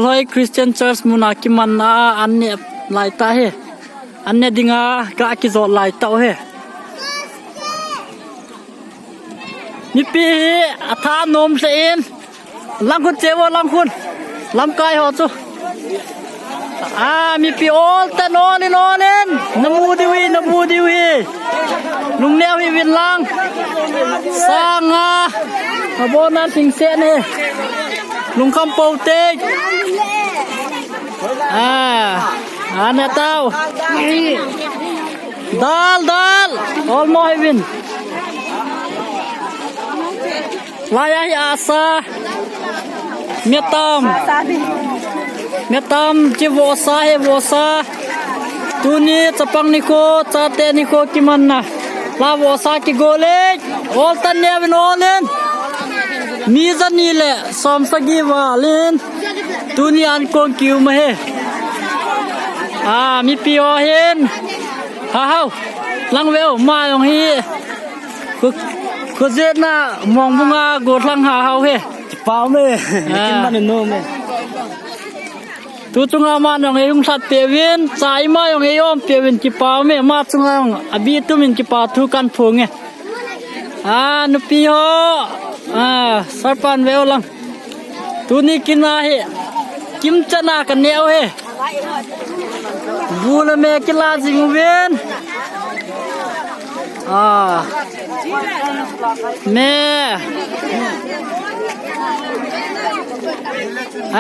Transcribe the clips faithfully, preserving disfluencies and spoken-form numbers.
Lhoi Christian Church muna kimanna an ne lai ta hi. An ne dinga ka kijot lai ta hi. Mipi hi atha nom se in. Langkhun che vo, langkhun. Lamkai ho chu. Ah, mipi all tan all in, all in. Namu diu hi, namu diu hi. Lungneo hih uvin lang. Sanga. Abona singse ne. Lungkham pou te. Ah, ane tau. Dal, dal. All mo hih uvin. Laiya hi asa. Metam. Metam chi vosa hi vosa. Tuni chapang nikho, chate nikho kimanna. La vosa kigol e. All tan ne uvin all in. Mi jani le som sagi val in. Tuni ankong kium ahi. Ah, mipi ho hin. Ha hao. Lang veu, ma jong hi. Khu, khu jetna mong bunga gollhang ha hao hi. Kipah me. Ah. Kin man no me. Tu chunga ma jong ei hung lhat pe uvin, cha ima jong ei om pe uvin kipah me, ma chunga jong abi tumin kipa thu kan phong e. Ah, nupi ho. Ah, sarpan veu lang. Tuni kina hi. Kimchana ka neo hi. Bu le me kila jing uvin. Ah. Me.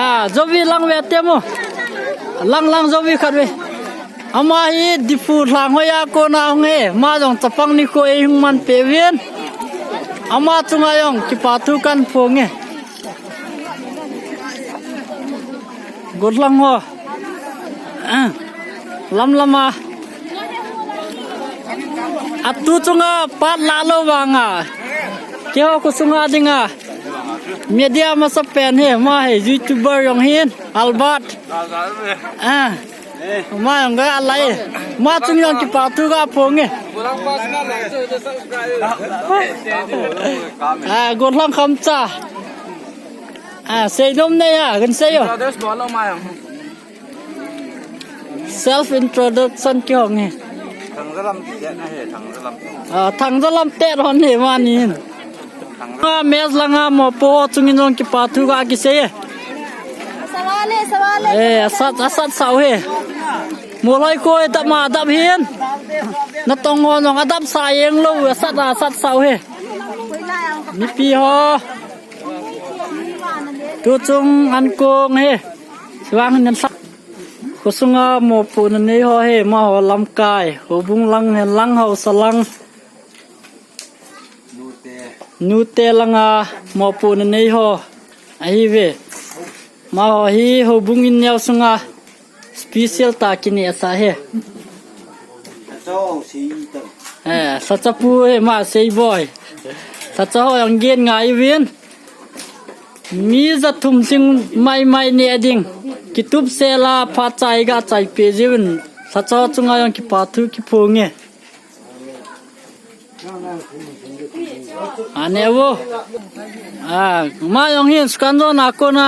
Ah, jovi lang ve temo. Lang lang jovi khat ve. Ama hi Diphu lhang hoiya kona hung e. Ma jong chapang nikho ei hung man pe uvin. Ama chunga jong kipa thu kan phong e. Gollhang ho. Ah. Lam lama. Atu chunga pat la lou vanga. Keiho khosunga dinga. Media masapen hi, ma hi YouTuber jong hin, Albert. Ah. Ma jong ga alai. Ma chung jong kipa thu ga phong e. Ah, gollhang khamcha. Ah, seinom nei a, kan sei o. Self introduction kihong e. Thangjalam te na he, Thangjalam. Ah, Thangjalam te ron he mani hin. Ah, mes langa mopo chungin jong kipa thu ga kisei e. Sawale, sawale. Eh, asat, asat sao he. Molhoi kho e, dap ma dap hin. Natong ho jong adap sa jeng lou, asat, asat sao he. Mipi ho. Tu chung ankong he. Sivang hin sa. Khosunga mopohna nei ho hi, amaho lamkai, houbung lang, hen lang, haosa lang. Nute langa mopohna nei ho ahiuve. Amaho hi houbung in neo sunga special tah kinehsah ahi. Eh, sacha pu hi ama sei boi. Sacha ho jong gen ngai uvin. Mi jathum sing maimai neh ding. Kitup sela phat chai ga chai peh jiuvin. Sacha chunga jong kipa thu kiphong e. Ane vo. Ah, ama jong hin scan jona kona